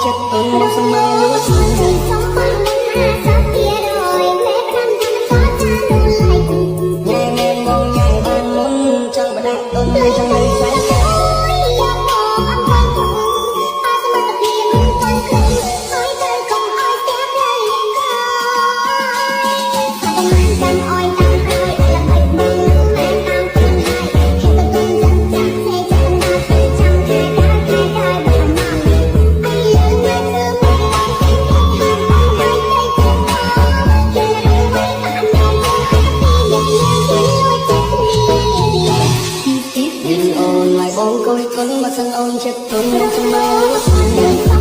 ចិត្តទុនមកសម័យ សុំបងមុន50%មេប្រាំថាក៏ចានូឡៃ ញ៉ែមែនបងញ៉ែបានមុនចង់បដាក់ទុនចង់នៅខ្សែ យកបងអំផងអសមត្ថភាពមិនតាន់ខ្លួនហើយទៅកុំឲ្យស្ទះព្រៃក្រោយថាប្រមាណចាំអោយតាមក្រោយល្បិចបងនឹងមែនតាមខ្លួនហើយហេតុទុនចាំចាំសេចាំដល់ទៅចាំខែក្រោយខែក្រោយបើមកអីលើនៅធ្វើមិនបានគេហាត់បងហើយទៅទៅគេរឿងໄວក៏អត់មែនយើងអត់ពីយើងយើងលួចចិត្តគ្នា យិនអូនឡាយបងកុយគុនបើសិនអូនចិត្តទុនមកសម័យ